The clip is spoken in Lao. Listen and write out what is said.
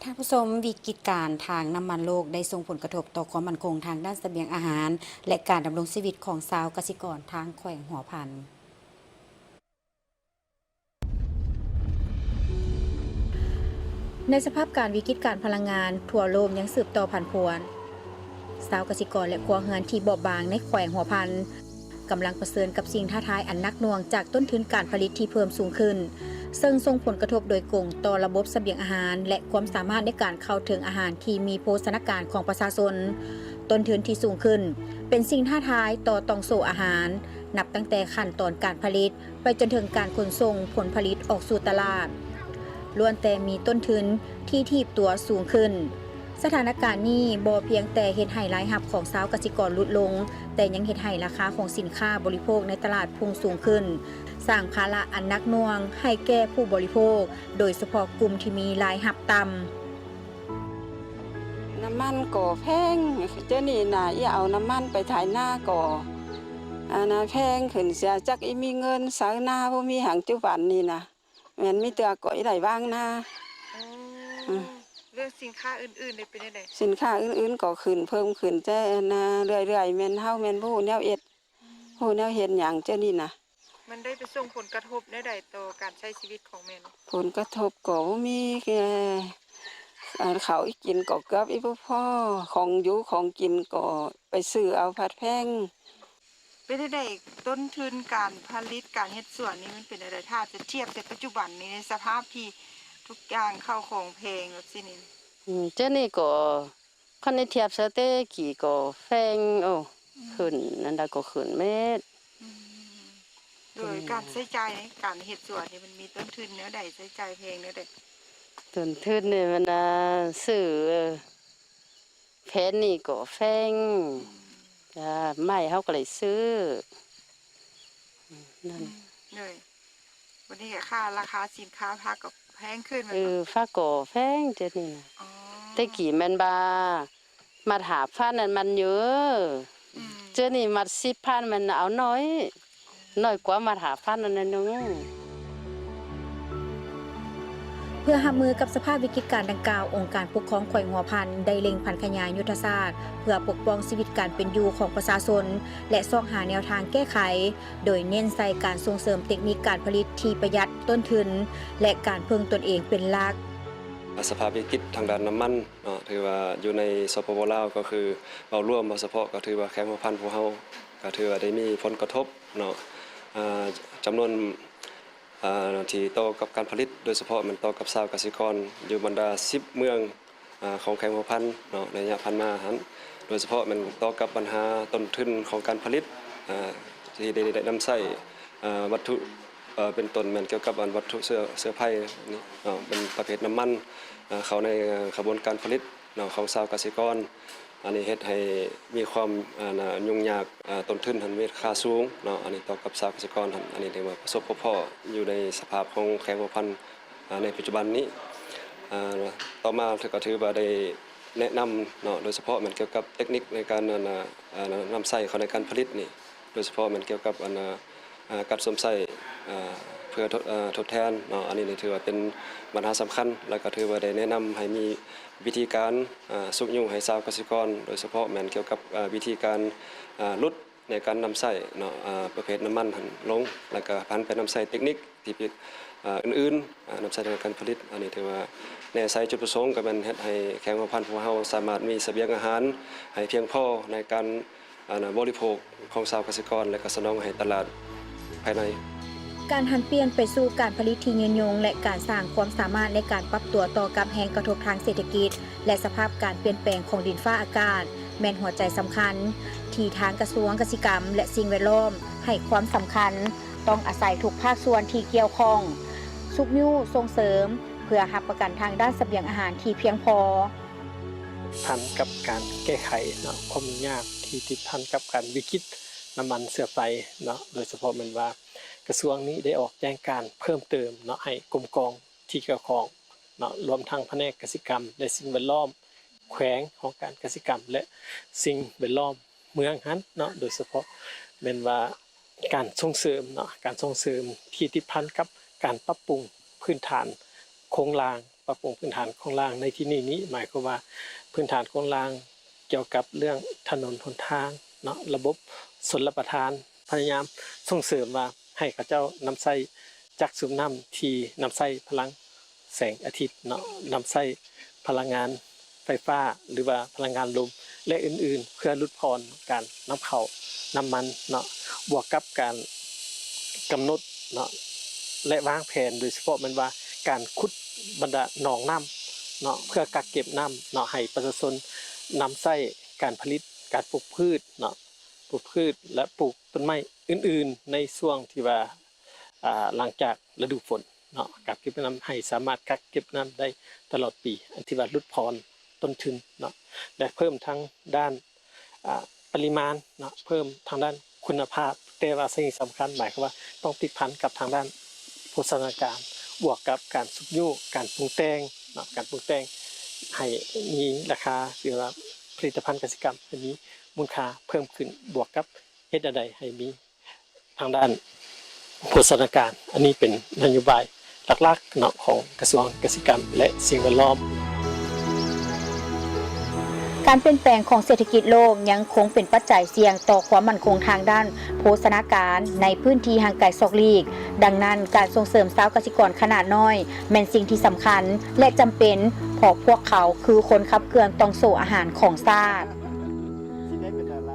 ທ່ານຜູ້ຊົມ, ວິກິດການທາງນ້ຳມັນໂລກໄດ້ສົ່ງຜົນກະທົບຕໍ່ຄວາມໝັ້ນຄົງທາງດ້ານສະບຽງອາຫານ ແລະ ການດຳລົງຊີວິດຂອງຊາວກະສິກອນທາງແຂວງຫົວພັນ. ໃນສະພາບການວິກິດການພະລັງງານທົ່ວໂລກຍັງສືບຕໍ່ຜັນຜວນ, ຊາວກະສິກອນ ແລະ ຄົວເຮືອນທີ່ບອບບາງໃນແຂວງຫົວພັນ ກຳລັງປະເຊີນກັບສິ່ງທ້າທາຍອັນໜັກໜ່ວງຈາກຕົ້ນທຶນການຜະລິດທີ່ເພີ່ມສູງຂຶ້ນ, ເຊິ່ງສົ່ງຜົນກະທົບໂດຍກົງຕໍ່ລະບົບສະບຽງອາຫານ ແລະ ຄວາມສາມາດໃນການເຂົ້າເຖິງອາຫານທີ່ມີໂພຊະນາການຂອງປະຊາຊົນ. ຕົ້ນທຶນທີ່ສູງຂຶ້ນເປັນສິ່ງທ້າທາຍຕໍ່ຕ່ອງໂສ້ອາຫານ, ນັບຕັ້ງແຕ່ຂັ້ນຕອນການຜະລິດ ໄປຈົນເຖິງການຂົນສົ່ງຜົນຜະລິດອອກສູ່ຕະຫຼາດ, ລ້ວນແຕ່ມີຕົ້ນທຶນທີ່ຖີບຕົວສູງຂຶ້ນ. ສະຖານະການນີ້ບໍ່ພຽງແຕ່ເຮັດໃຫ້ລາຍຮັບຂອງຊາວກະສິກອນຫຼຸດລົງ, ແຕ່ຍັງເຮັດໃຫ້ລາຄາຂອງສິນຄ້າບໍລິໂພກໃນຕະຫຼາດພຸ່ງສູງຂຶ້ນ, ສ້າງພາລະອັນໜັກໜ່ວງໃຫ້ແກ່ຜູ້ບໍລິໂພກ, ໂດຍສະເພາະກຸ່ມທີ່ມີລາຍຮັບຕ່ຳ. ນ້ຳມັນກໍແພງ, ເຈົ້ານີ້ນະ ອີເອົານ້ຳມັນໄປໄຖນາກໍ ອັນນະ ແພງຂຶ້ນເສຍ, ຈັກອີມີເງິນໃຊ້ນາ ບໍ່ມີຫຍັງ ຈຸບັນນີ້ນະ. ແມ່ນມີແຕ່ກໍໄດ້ຫວ່າງນາ. ໂອ້ ອືມ ເລື່ອງສິນຄ້າອື່ນໆ ເດ ເປັນຈັ່ງໃດ? ສິນຄ້າອື່ນໆກໍຂຶ້ນ ເພີ່ມຂຶ້ນແຕ່ນະ ເລື້ອຍໆ ແມ່ນເຮົາແມ່ນບໍ່ຮູ້ແນວເຮັດ ອືມ ບໍ່ຮູ້ແນວເຮັດຫຍັງ ເຈົ້ານີ້ນະ. ມັນໄດ້ໄປສົ່ງຜົນກະທົບແນວໃດຕໍ່ການໃຊ້ຊີວິດຂອງແມ່? ຜົນກະທົບກໍບໍ່ມີ ແຕ່ ເຂົ້າອີກກິນກໍເກືອບອີກບໍ່ພໍ, ຂອງຢູ່ຂອງກິນກໍໄປຊື້ເອົາພັດແພງ. ເປັນຈັ່ງໃດ ຕົ້ນທຶນການຜະລິດ ການເຮັດສວນນີ້ ມັນເປັນຈັ່ງໃດ ຖ້າຈະທຽບໃສ່ປັດຈຸບັນນີ້ ໃນສະພາບທີ່ທຸກຢ່າງເຂົ້າຂອງແພງແບບຊີ້ນີ້? ອືມ ເຈົ້ານີ້ກໍ ຄັນໄດ້ທຽບໃສ່ແຕ່ກີ້ກໍແພງ ໂອ້ ອືມ ຂຶ້ນ ອັນໃດກໍຂຶ້ນເໝິດ. ອືມ ໂດຍ ອືມ ການໃຊ້ຈ່າຍໃນການເຮັດສວນນີ້ ມັນມີຕົ້ນທຶນແນວໃດ ໃຊ້ຈ່າຍແພງແນວໃດ? ຕົ້ນທຶນນີ້ມັນ ອ່າ ຊື້ ແຜ່ນນີ້ກໍແພງ ອືມ ຈ້າ ໄມ້ເຮົາກໍໄດ້ຊື້ ອືມ ນັ້ນ ອືມ ໂດຍ ບັດນີ້ກໍຄ່າ ລາຄາສິນຄ້າຜັກກໍແພງຂຶ້ນແມ່ນບໍ່? ເອີ ຜັກກໍແພງ ດຽວນີ້ນະ ອໍ ແຕ່ກີ້ແມ່ນວ່າມັດຫ້າພັນນັ້ນມັນຢູ່ ອືມ ດຽວນີ້ມັດສິບພັນມັນເອົາໜ້ອຍ ໜ້ອຍກວ່າມັດຫ້າພັນນັ້ນໜ້ອຍໜຶ່ງ. ເພື່ອຮັບມືກັບສະພາບວິກິດການດັ່ງກ່າວ, ອົງການປົກຄອງແຂວງຫົວພັນໄດ້ເລັ່ງຜັນຂະຫຍາຍຍຸດທະສາດ ເພື່ອປົກປ້ອງຊີວິດການເປັນຢູ່ຂອງປະຊາຊົນ ແລະ ຊອກຫາແນວທາງແກ້ໄຂ, ໂດຍເນັ້ນໃສ່ການສົ່ງເສີມເຕັກນິກການຜະລິດທີ່ປະຢັດຕົ້ນທຶນ ແລະ ການເພິ່ງຕົນເອງເປັນຫຼັກ. ສະພາບວິກິດທາງດ້ານນ້ຳມັນ ເນາະ ຖືວ່າຢູ່ໃນ ສປປ ລາວ ກໍຄືເວົ້າລວມ ເວົ້າສະເພາະ ກໍຖືວ່າແຂວງຫົວພັນພວກເຮົາ ກໍຖືວ່າໄດ້ມີຜົນກະທົບເນາະ ອ່າ ຈຳນວນ ອ່າ ທີ່ຕໍ່ກັບການຜະລິດ ໂດຍສະເພາະແມ່ນຕໍ່ກັບຊາວກະສິກອນຢູ່ບັນດາສິບເມືອງ ອ່າ ຂອງແຂວງຫົວພັນເນາະ ໃນໄລຍະຜ່ານມາຫັ້ນ ໂດຍສະເພາະແມ່ນຕໍ່ກັບບັນຫາຕົ້ນທຶນຂອງການຜະລິດ ອ່າ ທີ່ໄດ້ ໄດ້ນຳໃຊ້ ອ່າ ວັດຖຸ ເປັນຕົ້ນແມ່ນກ່ຽວກັບອັນວັດຖຸເຊື້ອ ເຊື້ອໄພນີ້ເນາະ ເປັນປະເພດນ້ຳມັນ ເຂົ້າໃນຂະບວນການຜະລິດເນາະ ຂອງຊາວກະສິກອນ. ອັນນີ້ເຮັດໃຫ້ມີຄວາມ ອ່າ ຫຍຸ້ງຍາກ ອ່າ ຕົ້ນທຶນຫັ້ນມີລາຄາສູງເນາະ ອັນນີ້ຕໍ່ກັບຊາວກະສິກອນຫັ້ນ ອັນນີ້ຖືວ່າປະສົບພົບພໍ້ຢູ່ໃນສະພາບຂອງແຂວງຫົວພັນ ອ່າ ໃນປັດຈຸບັນນີ້. ອ່າ ຕໍ່ມາກໍຖືວ່າໄດ້ແນະນຳເນາະ ໂດຍສະເພາະແມ່ນກ່ຽວກັບເຕັກນິກໃນການ ອັນ ນຳໃຊ້ເຂົ້າໃນການຜະລິດນີ້ ໂດຍສະເພາະແມ່ນກ່ຽວກັບ ອັນ ອ່າ ການຊົມໃຊ້ ອ່າ ເພື່ອທົດ ອ່າ ທົດແທນເນາະ ອັນນີ້ຖືວ່າເປັນບັນຫາສຳຄັນ ແລ້ວກໍຖືວ່າໄດ້ແນະນຳໃຫ້ມີວິທີການ ອ່າ ຊຸກຍູ້ໃຫ້ຊາວກະສິກອນ ໂດຍສະເພາະແມ່ນກ່ຽວກັບ ອ່າ ວິທີການ ອ່າ ຫຼຸດໃນການນຳໃຊ້ເນາະ ອ່າ ປະເພດນ້ຳມັນຫັ້ນລົງ ແລ້ວກໍຫັນໄປນຳໃຊ້ເຕັກນິກທີ່ ອ່າ ອື່ນໆ ອ່າ ນຳໃຊ້ໃນການຜະລິດ. ອັນນີ້ຖືວ່າແນໃສ່ຈຸດປະສົງກໍແມ່ນເຮັດໃຫ້ແຂວງຫົວພັນພວກເຮົາສາມາດມີສະບຽງອາຫານໃຫ້ພຽງພໍໃນການ ອັນ ບໍລິໂພກຂອງຊາວກະສິກອນ ແລະ ກໍສະໜອງໃຫ້ຕະຫຼາດພາຍໃນ. ການຫັນປ່ຽນໄປສູ່ການຜະລິດທີ່ຍືນຍົງ ແລະ ການສ້າງຄວາມສາມາດໃນການປັບຕົວຕໍ່ກັບແຮງກະທົບທາງເສດຖະກິດ ແລະ ສະພາບການປ່ຽນແປງຂອງດິນຟ້າອາກາດ ແມ່ນຫົວໃຈສຳຄັນ ທີ່ທາງກະຊວງກະສິກຳ ແລະ ສິ່ງແວດລ້ອມໃຫ້ຄວາມສຳຄັນ. ຕ້ອງອາໄສທຸກພາກສ່ວນທີ່ກ່ຽວຂ້ອງ ຊຸກຍູ້ສົ່ງເສີມ ເພື່ອຮັບປະກັນທາງດ້ານສະບຽງອາຫານທີ່ພຽງພໍ. ພັນກັບການແກ້ໄຂເນາະ ຄວາມຫຍຸ້ງຍາກທີ່ຕິດພັນກັບການວິກິດນ້ຳມັນເຊື້ອໄຟເນາະ ໂດຍສະເພາະແມ່ນວ່າກະຊວງນີ້ໄດ້ອອກແຈ້ງການເພີ່ມເຕີມເນາະ ໃຫ້ກົມກອງທີ່ກ່ຽວຂ້ອງເນາະ ລວມທັງພະແນກກະສິກຳ ແລະ ສິ່ງແວດລ້ອມແຂວງ, ຫ້ອງການກະສິກຳ ແລະ ສິ່ງແວດລ້ອມເມືອງຫັ້ນເນາະ ໂດຍສະເພາະແມ່ນວ່າການສົ່ງເສີມເນາະ ການສົ່ງເສີມທີ່ຕິດພັນກັບການປັບປຸງພື້ນຖານໂຄງລ່າງ ປັບປຸງພື້ນຖານໂຄງລ່າງໃນທີ່ນີ້ນີ້ ໝາຍຄວາມວ່າພື້ນຖານໂຄງລ່າງກ່ຽວກັບເລື່ອງຖະໜົນຫົນທາງເນາະ, ລະບົບຊົນລະປະທານ, ພະຍາຍາມສົ່ງເສີມວ່າໃຫ້ເຂົາເຈົ້ານຳໃຊ້ຈັກສູບນ້ຳທີ່ນຳໃຊ້ພະລັງແສງອາທິດເນາະ, ນຳໃຊ້ພະລັງງານໄຟຟ້າ ຫຼືວ່າພະລັງງານລົມ ແລະ ອື່ນໆ ເພື່ອຫຼຸດຜ່ອນການນຳເຂົ້ານ້ຳມັນເນາະ, ບວກກັບການກຳນົດເນາະ ແລະ ວາງແຜນ ໂດຍສະເພາະແມ່ນວ່າການຂຸດບັນດາໜອງນ້ຳເນາະ ເພື່ອກັກເກັບນ້ຳເນາະ ໃຫ້ປະຊາຊົນນຳໃຊ້ການຜະລິດ, ການປູກພືດເນາະ, ປູກພືດ ແລະ ປູກຕົ້ນໄມ້ອື່ນໆ ໃນຊ່ວງທີ່ວ່າ ອ່າ ຫຼັງຈາກລະດູຝົນເນາະ, ກັກເກັບນ້ຳໃຫ້ສາມາດກັກເກັບນ້ຳໄດ້ຕະຫຼອດປີ ອັນທີ່ວ່າຫຼຸດຜ່ອນຕົ້ນທຶນເນາະ ແລະ ເພີ່ມທາງດ້ານ ອ່າ ປະລິມານເນາະ, ເພີ່ມທາງດ້ານຄຸນນະພາບ, ແຕ່ວ່າສິ່ງສຳຄັນ ໝາຍຄວາມວ່າຕ້ອງຕິດພັນກັບທາງດ້ານໂພຊະນາການ ບວກກັບການຊຸກຍູ້ການປຸງແຕ່ງເນາະ, ການປຸງແຕ່ງໃຫ້ມີລາຄາ ຫຼືວ່າຜະລິດຕະພັນກະສິກຳໃຫ້ມີມູນຄ່າເພີ່ມຂຶ້ນ ບວກກັບເຮັດແນວໃດໃຫ້ມີ ທາງດ້ານໂພຊະນາການ. ອັນນີ້ເປັນນະໂຍບາຍຫຼັກໆເນາະ ຂອງກະຊວງກະສິກຳ ແລະ ສິ່ງແວດລ້ອມ. ການປ່ຽນແປງຂອງເສດຖະກິດໂລກຍັງຄົງເປັນປັດໄຈສ່ຽງຕໍ່ຄວາມໝັ້ນຄົງທາງດ້ານໂພຊະນາການໃນພື້ນທີ່ຫ່າງໄກສອກຫຼີກ. ດັ່ງນັ້ນ, ການສົ່ງເສີມຊາວກະສິກອນຂະໜາດນ້ອຍແມ່ນສິ່ງທີ່ສຳຄັນ ແລະ ຈຳເປັນ, ເພາະພວກເຂົາຄືຄົນຂັບເຄື່ອນຕ່ອງໂສ້ອາຫານຂອງຊາດ.